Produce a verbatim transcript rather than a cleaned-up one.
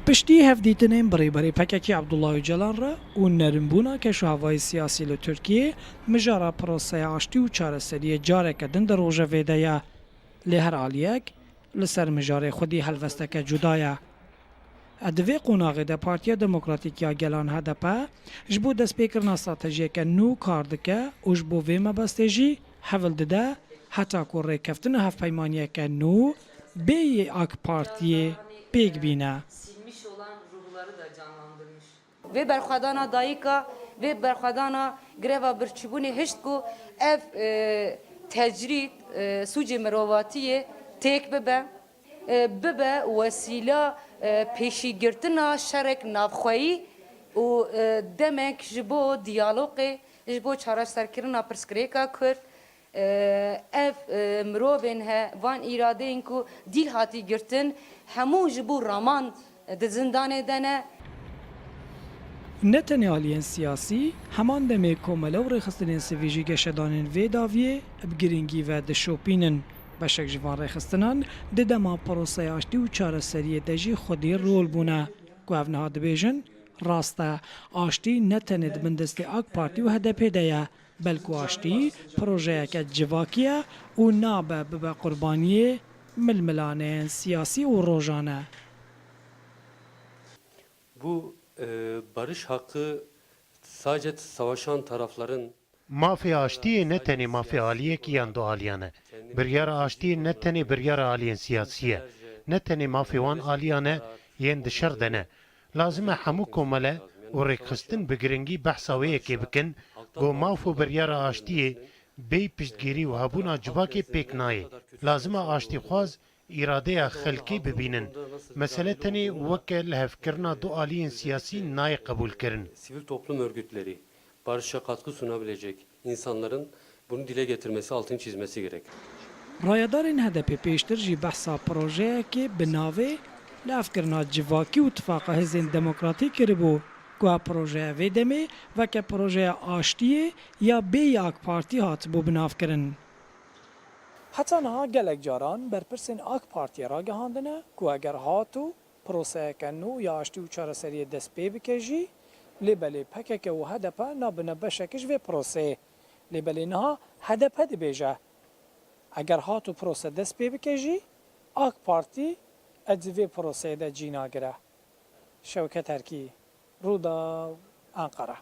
Piştî hevdîtinên bi rêberê P K K Abdullah Ocalan re û nerimbûna keşûhevayê siyasî li Tirkiyê, mijara proseya aştî û çareseriyê careke din di rojevê de ye. Lê her aliyek li ser mijarê xwedî helwesteke cuda ye. Di vê qonaxê de Partiya Demokratîk ya Gelan H D P ji bo destpêkirina stratejiyeke nû kar dike û ji bo vê mebestê jî hewl dide heta ku rêkeftin û hevpeymaniyeke nû bêyî AK Partiyê pêk bîne. Silmiş olan ruhları da canlandırmış. Vê berxwedana dayika, vê berxwedana greva birçîbûnê hişt ku ev, e, tecrîd, e, sûcê mirovatiyê têk bibe, e, bibe wesîla, e, pêşîgirtina şerek navxweyî û, e, demek ji bo diyalogê, ji bo çareserkirina pirsgirêka Kurd, Ev, e, mirovên he, van îradeyên ku dîl hatî girtin, hemû ji bo raman di zindanê de ne. Ne tenê aliyên siyasî, heman demê komele û rêxistinên sivî jî geşedanên vê dawiyê bi girîngî ve dişopînin. Beşek ji van rêxistinan di dema proseya aştî û çareseriyê de jî xwedî rol bûne, ku ev niha dibêjin, rast e, aştî ne tenê di bin destê AK Partî û H D P de ye. Belku aştî projeyeke civakî ye û nabe bibe qurbaniyê milmilaneyên siyasî û rojane. Bu, e, barış hakkı sadece savaşan tarafların Mafê aştiyê ne tenê mafê aliyekî yan du aliyan e. Biryara aştiyê ne tenê biryara aliyên siyasî ye, ne tenê mafê wan aliyan e yên di şer de ne. Lazim e hemû komele û rêkxistin bi girîngî behsa wê yekê bikin, ku maf û biryara aştiyê bêyî piştgirî û hebûna civakê pêk nayê. Lazim e aştîxwaz îradeya xelkê bibînin. Mesele tenê weke lihevkirina du aliyên siyasî nayê qebûlkirin. Sivil toplum örgütleri barışa katkı sunabilecek insanların bunu dile getirmesi, altını çizmesi gerek. Rayedarên H D P pêştir jî behsa projeyekê bi navê lihevkirina civakî û tifaqa hêzên demokratîk kiribû, ku ev projeya vê demê weke projeya aştiyê ya bêyî AK Partî hatibû binavkirin. Heta niha gelek caran berpirsên AK Partiyê ragihandine ku eger hat û proseyeke nû ya aştî û çareseriyê dest pê bike jî, lê belê P K K û H D P nabine beşek ji vê proseyê. Lê belê niha H D P dibêje, eger hat û prose dest pê bike jî, AK Partî ed ji vê proseyê de cî nagire. Şewket Erkî, Rûdaw, Enqere.